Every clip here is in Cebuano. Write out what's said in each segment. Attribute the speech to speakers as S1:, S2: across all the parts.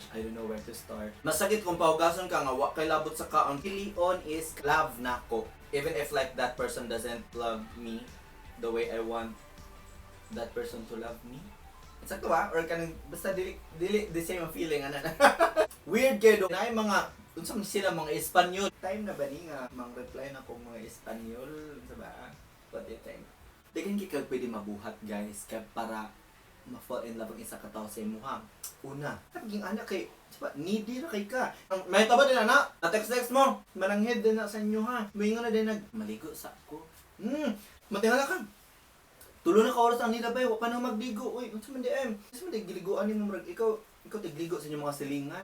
S1: Gosh, I don't know where to start. Masakit kung pahugason ka nga wa kay labot sa kaon. Pilion is love nako. Even if like that person doesn't love me the way I want that person to love me. Sakto ba? Or kanang basta dili dili the same ang feeling ana na. Weird kay do naay mga unsa man sila mga Espanyol. Time na ba ni nga mang reply na kong mga Espanyol, unsa ba? What do you think? Daghan kay kag pwede mabuhat, guys, kay para ma-fall in love ang isa ka tawo sa imuha. Una, paging anak kay diba, needy ra kay ka. Ang may taba din ana, na text text mo. Mananghid din na sa inyo ha. Moingon na din nag maligo sa ako. Matingala ka. Tulo na ka oras ang nilabay, wa pa na magligo. Uy, unsa man di em? Unsa man di giliguan nimo, murag ikaw tigligo sa inyong mga silingan.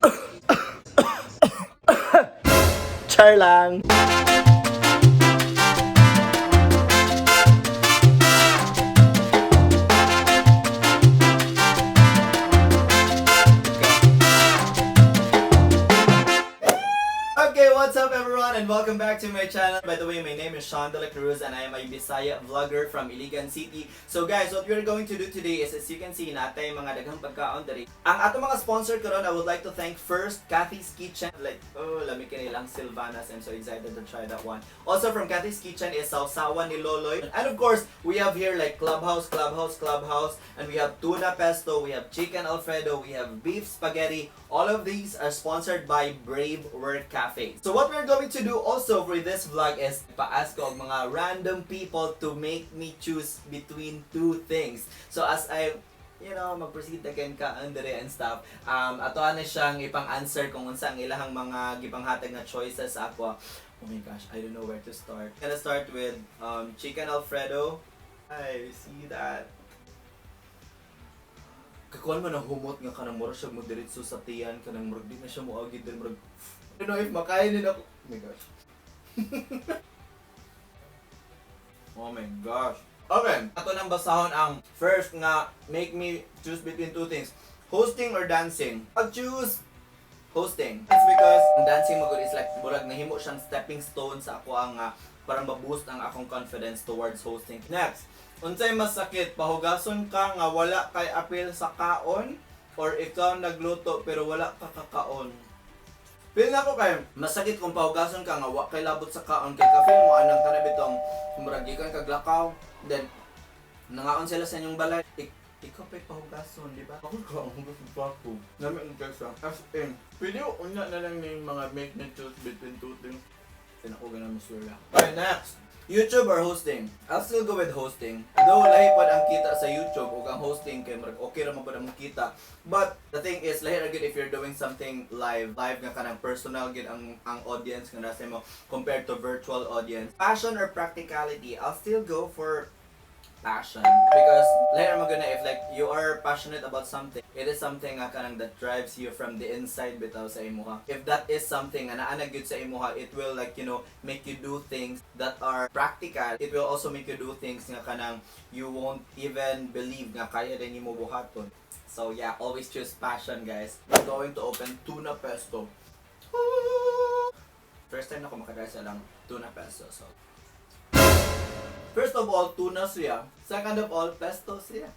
S1: Char lang. Okay, what's up everyone, and welcome back to my channel. By the way, my name is Sean De La Cruz and I am a Bisaya vlogger from Iligan City. So guys, what we're going to do today is, as you can see, natay mga daghang pagkaon diri. Ang ato mga sponsor karon, I would like to thank first Kathy's Kitchen. Like, oh, lami kinilang Silvanas. I'm so excited to try that one. Also from Kathy's Kitchen is Sausawan ni Loloy. And of course, we have here like Clubhouse, Clubhouse, Clubhouse, and we have tuna pesto, we have chicken alfredo, we have beef spaghetti. All of these are sponsored by Brave Work Cafe. So what we're going to do also for this vlog is pa-ask ko og mga random people to make me choose between two things. So as I mag-proceed again ka under and stuff. Ato na siyang ipang-answer kung unsa ang ilahang mga gipanghatag nga choices sa ako. Oh my gosh, I don't know where to start. Gonna start with chicken alfredo. I see that. Kakuan man ang humot nga kanang mura siya mo diretso sa tiyan, kanang murag di na siya moagi din, murag I don't know if makain din ako. Oh my gosh. Oh my gosh. Okay, ato nang basahon ang first nga make me choose between two things. Hosting or dancing? I'll choose hosting. It's because ang dancing magud is like murag nahimo siyang stepping stone sa ako ang para ma-boost ang akong confidence towards hosting. Next, unsay mas sakit, pahugason ka nga wala kay apil sa kaon or ikaw nagluto pero wala ka kakaon? Feel na ko kay masakit kung pahugason ka nga wa kay labot sa kaon, kay ka-feel mo anang kana bitong murag gikan kag lakaw, then nangaon sila sa inyong balay, ikaw pa'y pahugason, di ba?
S2: Ako ka, ang hugas sa ako. Nami ang kesa. As in, pwede una na lang na yung mga make me choose between two things.
S1: Then ako ganun masura. Okay, next. YouTube or hosting? I'll still go with hosting. Though lahi pod ang kita sa YouTube ug ang hosting kay murag okay ra man pod ang kita. But the thing is, lahi ra gyud if you're doing something live, live nga kanang personal gyud ang audience nga nasa mo compared to virtual audience. Passion or practicality? I'll still go for passion because lahi ra man gyud na if like you are passionate about something, it is something nga kanang that drives you from the inside bitaw sa imuha. If that is something nga naa na gyud sa imuha, it will like make you do things that are practical. It will also make you do things nga kanang you won't even believe nga kaya din nimo buhaton. So yeah, always choose passion, guys. I'm going to open tuna pesto. First time na ko makatry sa lang tuna pesto, so first of all, tuna siya. Second of all, pesto siya.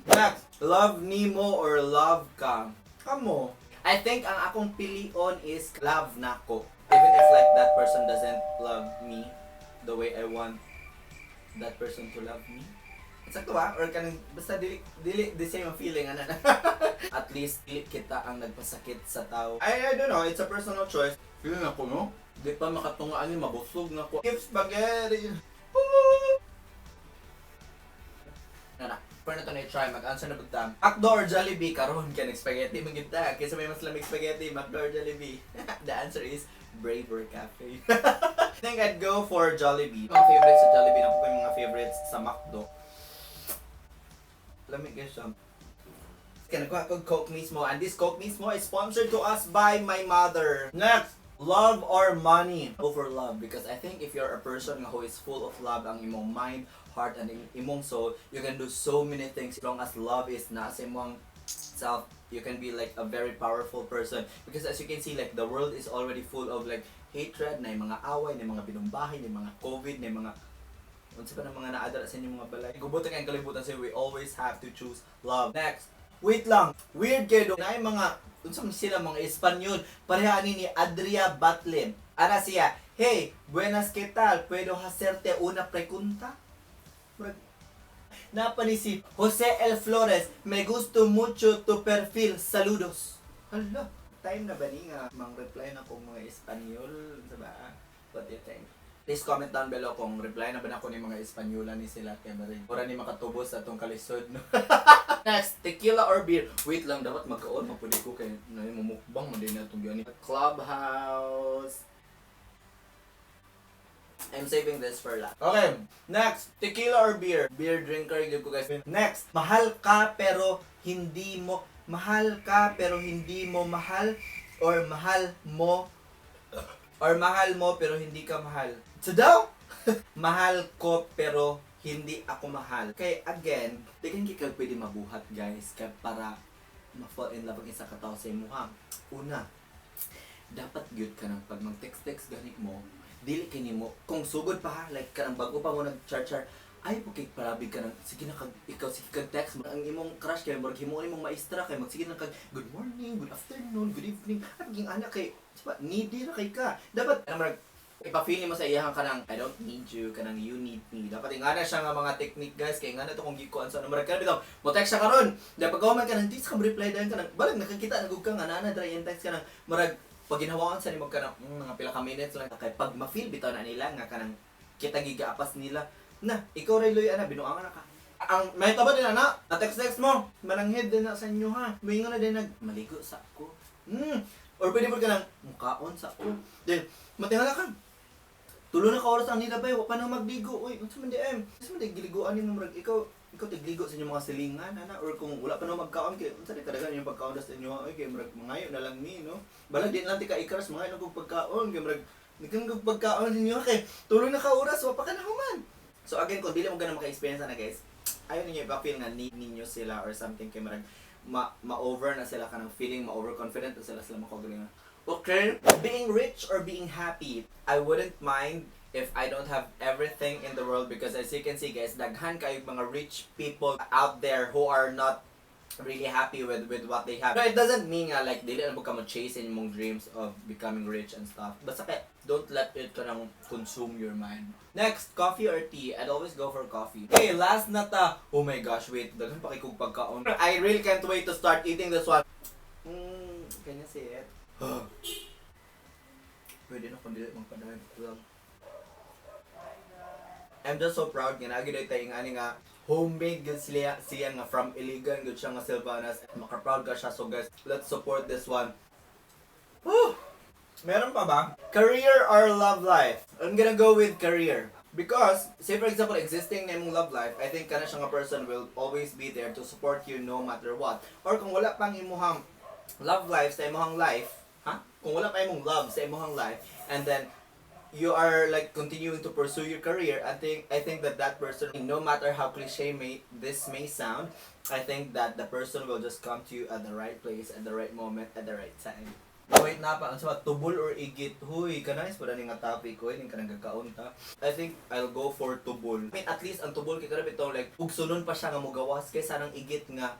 S1: Next, love nimo or love ka? Kamo. I think ang akong pilion is love nako. Even if like that person doesn't love me the way I want that person to love me. Sakto ba? Or kanang basta dili dili the same ang feeling ana na. At least dili kita ang nagpasakit sa tao. I don't know, it's a personal choice.
S2: Feel na ko, no? Di pa makatungaan ni mabusog na ko.
S1: Give spaghetti. Na na. Pero na to na try mag-answer na pagta. McDo or Jollibee? Karon kay nag-spaghetti man gyud ta. Kaysa may mas lamig spaghetti, McDo or Jollibee? The answer is Braver Cafe. I think I'd go for Jollibee. Mga favorites sa Jollibee na po yung mga favorites sa McDo. Lamig guys siya. Kaya nakuha ko Coke mismo, and this Coke mismo is sponsored to us by my mother. Next, love or money? Go for love because I think if you're a person who is full of love ang imong mind, heart, and imong soul, you can do so many things. As long as love is nasa imong self, you can be like a very powerful person. Because as you can see, like the world is already full of like hatred, na yung mga away, na yung mga binumbahay, na yung mga COVID, na yung mga unsa pa ng mga naadala sa inyong mga balay. Gubutan kay ang kalibutan, so we always have to choose love. Next, wait lang. Weird kay do. Na yung mga Unsa man sila mga Espanyol? Pareha ani ni Adria Batlin. Ana siya, "Hey, buenas, ¿qué tal? ¿Puedo hacerte una pregunta?" Murag naa pa ni si Jose L. Flores, "Me gusto mucho tu perfil, saludos." Hala, time na ba ni nga mang-reply na kong mga Espanyol? Sa ba? What do you think?
S2: Please comment down below kung reply na ba nako ni mga Espanyola ni sila kay Maring. Ora ni makatubos sa atong kalisod, no? Next, tequila or beer? Wait lang, dapat magkaon mapudi ko kay na mumukbang man din na itong gani.
S1: Clubhouse. I'm saving this for last.
S2: Okay, next, tequila or beer? Beer drinker gyud ko, guys.
S1: Next, mahal ka pero hindi mo mahal or mahal mo pero hindi ka mahal. So daw, mahal ko pero hindi ako mahal. Kay again, di kan ka pwede mabuhat, guys, kay para ma-fall in love ang isa ka tao sa imuha. Una, dapat gyud ka ng pag mag-text-text gani mo, dili kay nimo kung sugod pa ha, like kanang bago pa mo nag-char-char, ay po kay parabig ka ng sige na kag ikaw, sige kag text ang imong crush kay murag himuon imong maestra kay magsige na kag good morning, good afternoon, good evening, at ging ana kay diba, needy ra kay ka. Dapat
S2: Kanang murag ipa-feel mo sa iyahang kanang "I don't need you," kanang "you need me." Dapat ingana siya nga mga technique, guys, kay ingana to kung gikuan sa ano, murag kana bitaw mo text siya karon. Dahil pag man kanang di sa ka reply dayon, kanang balag nakakita na gud ka nga naa na dira iyang text, kanang murag pag ginhawaon sa nimo kanang mga pila ka minutes lang kay pag ma-feel bitaw na nila nga kanang kita gigaapas nila na ikaw ray luy ana, binuangan na ka. Ang may taba din ana na text text mo, mananghid din na sa inyo ha, moingon na din nag maligo sa ako or pwede mo ka nang mukaon sa ako, then matingala ka tulo na ka oras ang nila bay wa pa na magligo. Uy, unsa man di em, unsa man di giliguan nimo? Murag ikaw tigligo sa inyong mga silingan ana, or kung wala pa na magkaon kay unsa di kadagan inyong pagkaon sa inyo? Oy, kay murag mangayo na lang ni, no, balag di lang ti ka ikras, mangayo na kog pagkaon kay murag nikan kog pagkaon sa inyo kay tulo na ka oras wa pa ka na human. So again, kung dili mo ganun maka-experience na, guys, ayaw ninyo ipa-feel nga need ninyo sila or something kay murag ma ma-over na sila kanang feeling, ma-overconfident na sila sila makagalingan. Okay? Being rich or being happy? I wouldn't mind if I don't have everything in the world because, as you can see, guys, daghan kayo mga rich people out there who are not really happy with what they have. But it doesn't mean nga like dili na mo ka mo chase in imong dreams of becoming rich and stuff. Basta kay don't let it kanang consume your mind. Next, coffee or tea? I'd always go for coffee. Okay, last na ta. Oh my gosh, wait. Daghan pa kay kog pagkaon. I really can't wait to start eating this one. Can you see it? Pwede na kung dili magpadayon. Vlog.
S1: I'm just so proud nga naa gyud tayo nga ani nga homemade gyud siya nga from Iligan gyud siya nga Silvanas. Maka-proud ka siya. So guys, let's support this one. Whew! Meron pa ba? Career or love life? I'm gonna go with career. Because, say for example, existing na imong love life, I think kana siya nga person will always be there to support you no matter what. Or kung wala pang imuhang love life sa imuhang life, ha? Kung wala pa imong love sa imuhang life, and then you are like continuing to pursue your career, I think that that person, no matter how cliche may this may sound, I think that the person will just come to you at the right place, at the right moment, at the right time. Wait na pa, unsa ba, tubol or igit? Huy, kanais pa ni nga topic ko, ning kanang gakaon ta. I think I'll go for tubol. I mean, at least ang tubol kay kanang bitong like ugsunon pa siya nga mogawas kaysa nang igit nga.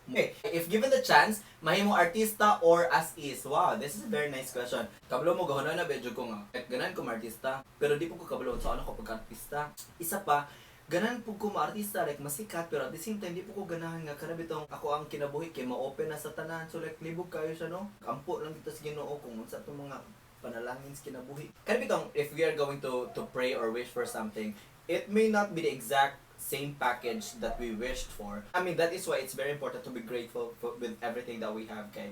S1: Okay, if given the chance, mahimo artista or as is? Wow, this is a very nice question. Kabalo mo, gahuna na medyo ko nga. Like, ganan ko artista, pero di po ko kabalo sa ano ko pagka-artista. Isa pa, ganan po ko maartista, like masikat, pero at the same time, di po ko ganahan nga kana bitong ako ang kinabuhi kay ma-open na sa tanan. So like, libog kayo siya, no? Kampo lang kita sa Ginoo kung unsa itong mga panalangin sa kinabuhi. Kana bitong, if we are going to pray or wish for something, it may not be the exact same package that we wished for. I mean, that is why it's very important to be grateful with everything that we have kay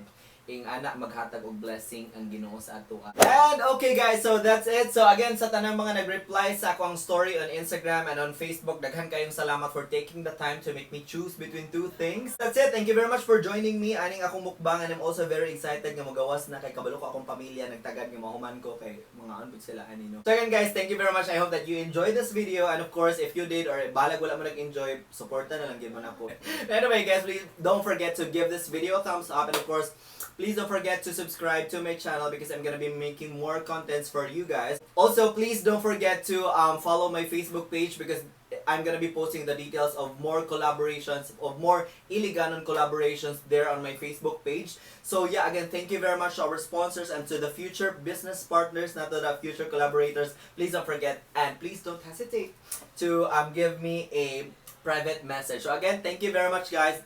S1: ing ana maghatag og blessing ang Ginoo sa ato. And okay guys, so that's it. So again, sa tanang mga nag-reply sa akong story on Instagram and on Facebook, daghan kayong salamat for taking the time to make me choose between two things. That's it. Thank you very much for joining me aning akong mukbang, and I'm also very excited nga mogawas na kay kabalo ko akong pamilya nagtagad nga mahuman ko kay mga anbot sila ani, no. So again guys, thank you very much. I hope that you enjoyed this video, and of course, if you did or balag wala mo nag-enjoy, suporta na lang gyud mo nako. Anyway guys, please don't forget to give this video a thumbs up and of course, please don't forget to subscribe to my channel because I'm gonna be making more contents for you guys. Also, please don't forget to follow my Facebook page because I'm gonna be posting the details of more collaborations, of more Iliganon collaborations there on my Facebook page. So yeah, again, thank you very much to our sponsors and to the future business partners, not to the future collaborators. Please don't forget and please don't hesitate to give me a private message. So again, thank you very much, guys.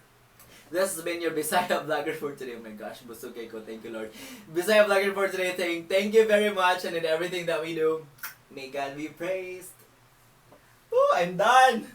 S1: This has been your Bisaya vlogger for today. Oh my gosh, busog ko. Thank you, Lord. Bisaya vlogger for today. Thank you very much, and in everything that we do, may God be praised. Oh, I'm done!